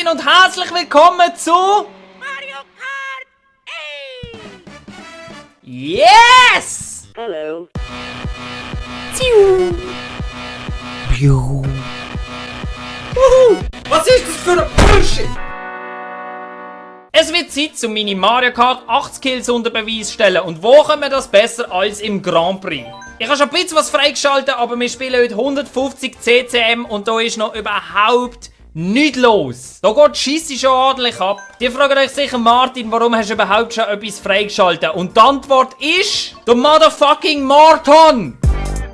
Martin und herzlich willkommen zu Mario Kart 8! Yes! Hello. Was ist das für ein Bullshit? Es wird Zeit, um meine Mario Kart 8 Skills unter Beweis zu stellen. Und wo können wir das besser als im Grand Prix? Ich habe schon ein bisschen was freigeschaltet, aber wir spielen heute 150 CCM und da ist noch überhaupt nichts los. Da geht die Scheisse schon ordentlich ab. Die fragen euch sicher, Martin, warum hast du überhaupt schon etwas freigeschaltet? Und die Antwort ist, der motherfucking Martin!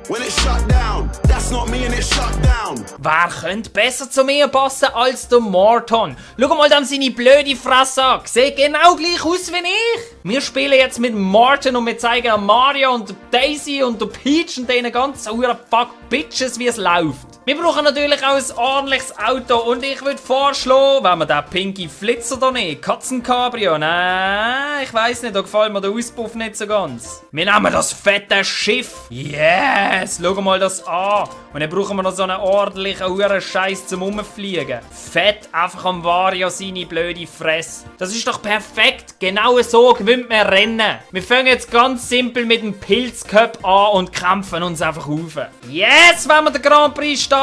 When it shut down, that's not me and it shut down. Wer könnte besser zu mir passen als der Martin? Schau mal dann seine blöde Fresse an. Sieht genau gleich aus wie ich. Wir spielen jetzt mit Martin und wir zeigen Mario und Daisy und Peach und diesen ganzen fuck Bitches, wie es läuft. Wir brauchen natürlich auch ein ordentliches Auto und ich würde vorschlagen, wenn wir den pinky Flitzer hier nehmen, Katzencabrio. Nein, ich weiss nicht, da gefällt mir der Auspuff nicht so ganz. Wir nehmen das fette Schiff. Yes, schau mal das an. Und dann brauchen wir noch so einen ordentlichen Scheiß zum Rumfliegen. Fett einfach am Wario seine blöde Fresse. Das ist doch perfekt. Genau so gewinnt man Rennen. Wir fangen jetzt ganz simpel mit dem Pilzcup an und kämpfen uns einfach auf. Yes, wenn wir den Grand Prix starten.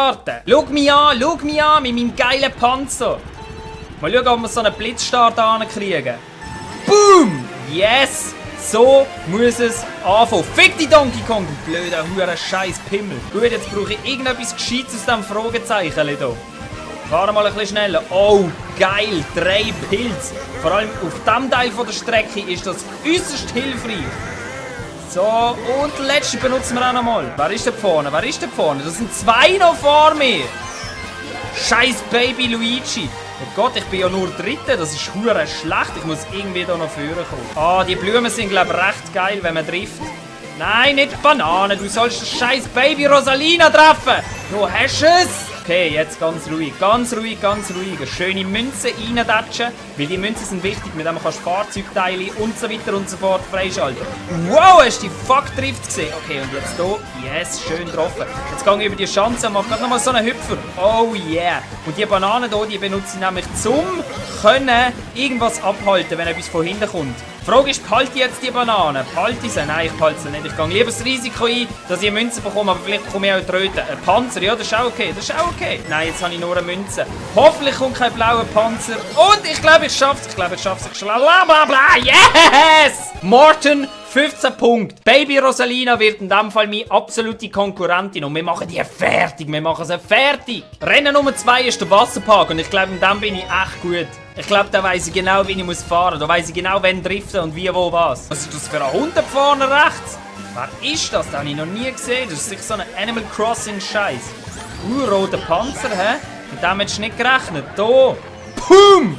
Schau mich an mit meinem geilen Panzer. Mal schauen, ob wir so einen Blitzstart ankriegen. Boom! Yes! So muss es anfangen. Fick die Donkey Kong, du blöder hure scheiß Pimmel. Gut, jetzt brauche ich irgendetwas Gescheites aus diesem Fragezeichen hier. Fahren mal ein bisschen schneller. Oh, geil, 3 Pilze. Vor allem auf diesem Teil der Strecke ist das äußerst hilfreich. So, und den letzten benutzen wir auch noch mal. Wer ist da vorne? Das sind 2 noch vor mir. Scheiß Baby Luigi. Oh Gott, ich bin ja nur Dritter, das ist hure schlecht. Ich muss irgendwie da noch vorne kommen. Ah, die Blumen sind, glaube ich, recht geil, wenn man trifft. Nein, nicht Banane, du sollst das scheiß Baby Rosalina treffen. Du hast es. Okay, jetzt ganz ruhig. Eine schöne Münze reindatschen, weil die Münzen sind wichtig, mit denen kannst du Fahrzeugteile und so weiter und so fort freischalten. Wow, hast du die Fuck-Drift gesehen? Okay, und jetzt hier. Yes, schön getroffen. Jetzt gehe ich über die Schanze und mache gerade nochmal so einen Hüpfer. Oh yeah. Und die Bananen hier, die benutze ich nämlich zum können irgendwas abhalten, wenn etwas von hinten kommt. Die Frage ist, behalte ich jetzt die Banane? Behalte ich sie? Nein, ich behalte sie nicht. Ich gehe lieber das Risiko ein, dass ich eine Münze bekomme, aber vielleicht bekomme ich auch Tröten. Ein Panzer, ja, das ist auch okay. Nein, jetzt habe ich nur eine Münze. Hoffentlich kommt kein blauer Panzer. Und ich glaube, ich schaffe es. Blablabla. Yes! Martin, 15 Punkte. Baby Rosalina wird in diesem Fall meine absolute Konkurrentin. Und wir machen die fertig. Rennen Nummer 2 ist der Wasserpark. Und ich glaube, in dem bin ich echt gut. Ich glaube, da weiss ich genau, wie ich muss fahren. Da weiss ich genau, wann driften und wie, wo, was. Was ist das für ein Hund da vorne rechts? Wer ist das? Das habe ich noch nie gesehen. Das ist sicher so ein Animal Crossing Scheiß. Roter Panzer, hä? Mit dem hättest du nicht gerechnet. Hier. Pum!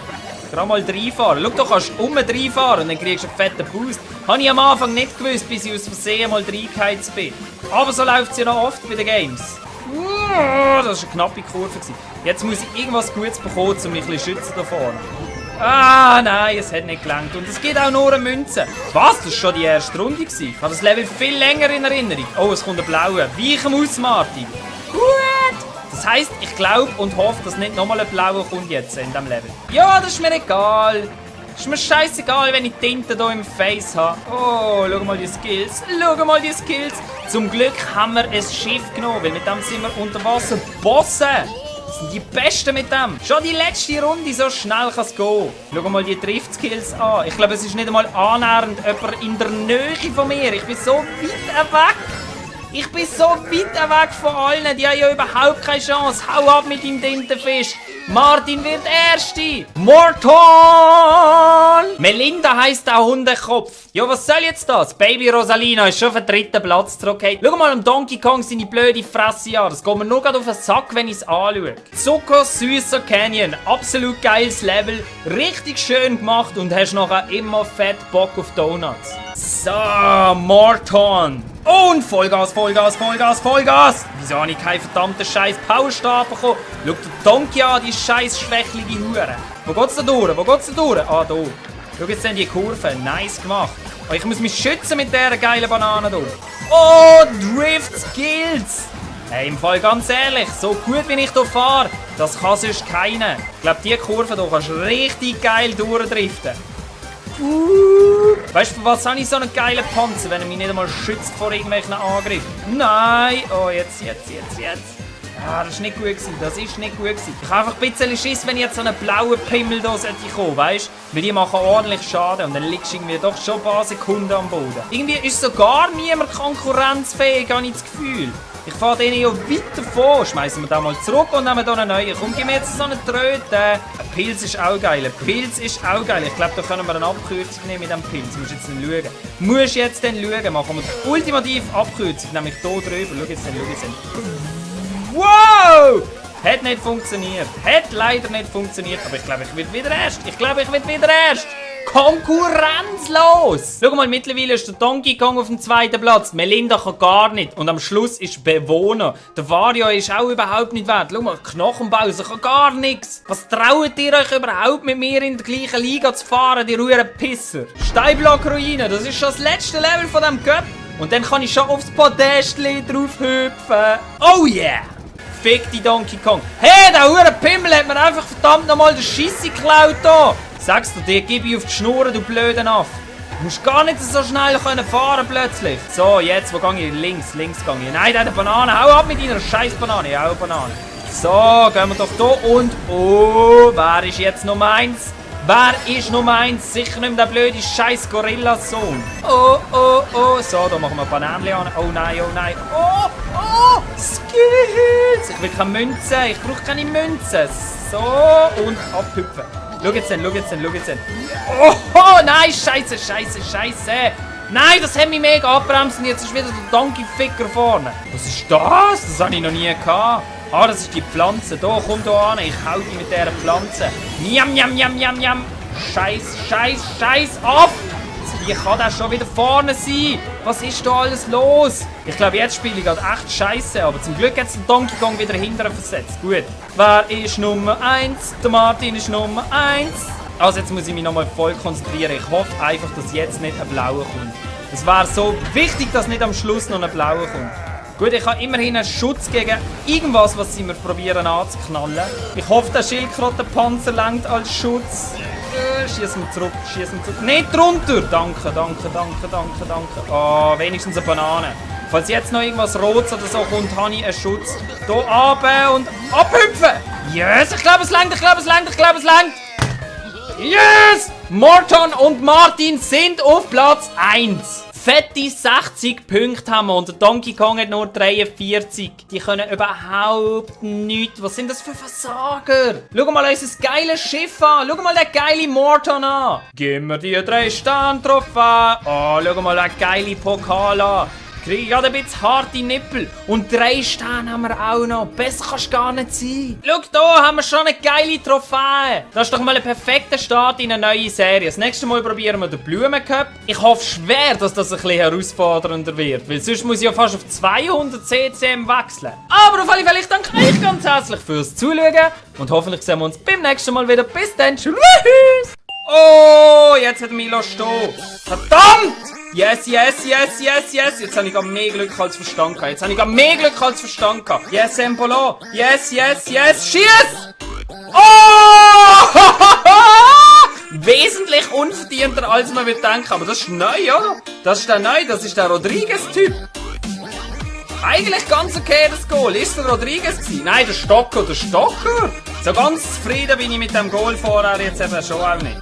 Gerade mal reinfahren. Schau, du kannst reinfahren und dann kriegst du einen fetten Boost. Habe ich am Anfang nicht gewusst, bis ich aus Versehen mal reingeheizt bin. Aber so läuft es ja noch oft bei den Games. Das war eine knappe Kurve. Jetzt muss ich irgendwas Gutes bekommen, um mich ein bisschen schützen da vorne. Ah, nein, es hat nicht gelangt. Und es gibt auch nur eine Münze. Was? Das war schon die erste Runde. Ich habe das Level viel länger in Erinnerung. Oh, es kommt ein blauer. Weichen aus, Martin. Gut. Das heisst, ich glaube und hoffe, dass nicht nochmal ein blauer kommt jetzt in diesem Level. Ja, das ist mir egal. Das ist mir scheißegal, wenn ich Tinte hier im Face habe. Oh, schau mal die Skills. Zum Glück haben wir ein Schiff genommen, weil mit dem sind wir unter Wasser Bosse. Das sind die Besten mit dem. Schon die letzte Runde, so schnell kann es gehen. Schau mal die Drift-Skills an. Ich glaube, es ist nicht einmal annähernd jemand in der Nähe von mir. Ich bin so weit weg. Von allen. Die haben ja überhaupt keine Chance. Hau ab mit deinem Tintenfisch. Martin wird Erste. Martin! Melinda heisst der Hundekopf. Ja, was soll jetzt das? Baby Rosalina ist schon auf den 3. Platz zurück. Hey, schau mal am Donkey Kong seine blöde Fresse an. Das geht mir nur gerade auf den Sack, wenn ich es anschaue. Zuckersüßer Canyon. Absolut geiles Level. Richtig schön gemacht und hast nachher immer fett Bock auf Donuts. So, Martin. Und Vollgas. Wieso habe ich keinen verdammten scheiß Powerstab bekommen? Schau den Donkey an, die scheiß schwächlige Hure. Wo geht's da durch? Ah, da. Schau jetzt in die Kurve. Nice gemacht. Oh, ich muss mich schützen mit dieser geilen Banane hier. Oh, Drift Skills. Hey, im Fall ganz ehrlich, so gut wie ich hier fahre, das kann sonst keiner. Ich glaube, diese Kurve hier kannst du richtig geil durchdriften. Weißt du, für was habe ich so einen geilen Panzer, wenn er mich nicht einmal schützt vor irgendwelchen Angriffen? Nein! Oh, jetzt. Ah, das ist nicht gut gewesen. Das ist nicht gut gewesen. Ich habe einfach ein bisschen Schiss, wenn jetzt so einen blauen Pimmel da kommen, weißt du? Weil die machen ordentlich Schaden und dann liegst du irgendwie doch schon ein paar Sekunden am Boden. Irgendwie ist so gar niemand konkurrenzfähig, habe ich das Gefühl. Ich fahre denen ja weiter vor. Schmeißen wir da mal zurück und nehmen hier einen neuen. Komm, gib mir jetzt so eine Tröte. Ein Pilz ist auch geil. Ich glaube, da können wir eine Abkürzung nehmen mit dem Pilz. Du musst jetzt dann schauen. Machen wir die ultimative Abkürzung, nämlich hier drüber. Schau jetzt dann. Wow! Hat nicht funktioniert. Hat leider nicht funktioniert. Aber ich glaube, ich werde wieder erst. Konkurrenzlos! Schau mal, mittlerweile ist der Donkey Kong auf dem 2. Platz. Melinda kann gar nicht. Und am Schluss ist Bewohner. Der Wario ist auch überhaupt nicht wert. Schau mal, Knochenbauser kann gar nichts. Was traut ihr euch überhaupt mit mir in der gleichen Liga zu fahren, die ruhigen Pisser? Steinblock-Ruine, das ist schon das letzte Level von diesem Cup. Und dann kann ich schon aufs Podestli drauf hüpfen. Oh yeah! Fick die Donkey Kong. Hey, der hure Pimmel hat mir einfach verdammt nochmal den Scheisse geklaut hier. Sagst du dir, gib ich auf die Schnur, du blöden Aff. Du musst gar nicht so schnell fahren plötzlich. So, jetzt, wo gehe ich? Links gehe ich. Nein, der hat eine Banane. Hau ab mit deiner scheiß Banane. Ja, auch Banane. So, gehen wir doch hier und... Oh, wer ist jetzt Nummer 1? Sicher nicht mehr der blöde scheiß Gorillasohn. Oh. So, da machen wir Bananen an. Oh nein. Oh, Skills. Ich will keine Münzen. Ich brauche keine Münzen. So, und abhüpfen. Schau jetzt dann. Oh, nein, scheiße. Nein, das hat mich mega abbremst und jetzt ist wieder der Donkey-Ficker vorne. Was ist das? Das habe ich noch nie gehabt. Ah, das ist die Pflanze. Da, komm da an. Ich hau die mit dieser Pflanze. Njam. Scheiß auf. Wie kann das schon wieder vorne sein? Was ist da alles los? Ich glaube, jetzt spiele ich gerade echt scheiße, aber zum Glück hat es den Donkey Kong wieder hinterher versetzt. Gut. Wer ist Nummer 1? Der Martin ist Nummer 1. Also jetzt muss ich mich nochmal voll konzentrieren. Ich hoffe einfach, dass jetzt nicht ein blauer kommt. Es wäre so wichtig, dass nicht am Schluss noch ein blauer kommt. Gut, ich habe immerhin einen Schutz gegen irgendwas, was sie mir probieren anzuknallen. Ich hoffe, der Schildkrötenpanzer langt als Schutz. Schießen wir zurück. Nicht drunter! Danke. Oh, wenigstens eine Banane. Falls jetzt noch irgendwas Rotes oder so kommt, habe ich einen Schutz. Hier runter und abhüpfen! Yes! Ich glaube, es langt! Yes! Morton und Martin sind auf Platz 1. Fette 60 Punkte haben wir und der Donkey Kong hat nur 43. Die können überhaupt nichts. Was sind das für Versager? Schau mal unser geiles Schiff an. Schau mal den geilen Morton an. Gib mir die 3 Sterne-Trophäen. Oh, schau mal den geilen Pokal an. Kriege ich gerade ein bisschen harte Nippel. Und 3 Sterne haben wir auch noch. Besser kannst du gar nicht sein. Schau, da haben wir schon eine geile Trophäe. Das ist doch mal ein perfekter Start in eine neue Serie. Das nächste Mal probieren wir den Blumencup. Ich hoffe schwer, dass das ein bisschen herausfordernder wird. Weil sonst muss ich ja fast auf 200 CCM wechseln. Aber auf alle Fälle, ich danke euch ganz herzlich fürs Zuschauen. Und hoffentlich sehen wir uns beim nächsten Mal wieder. Bis dann. Tschüss. Oh, jetzt hat er mich stehen. Verdammt! Yes. Jetzt habe ich gerade mehr Glück als Verstand gehabt. Yes, Empolo. Yes. Schieß! Oh! Wesentlich unverdienter, als man würde denken. Aber das ist neu, oder? Das ist der Rodriguez-Typ. Eigentlich ganz okay, das Goal. Ist der Rodriguez gewesen? Nein, der Stocker. So ganz zufrieden bin ich mit dem Goal vorher jetzt eben schon auch nicht.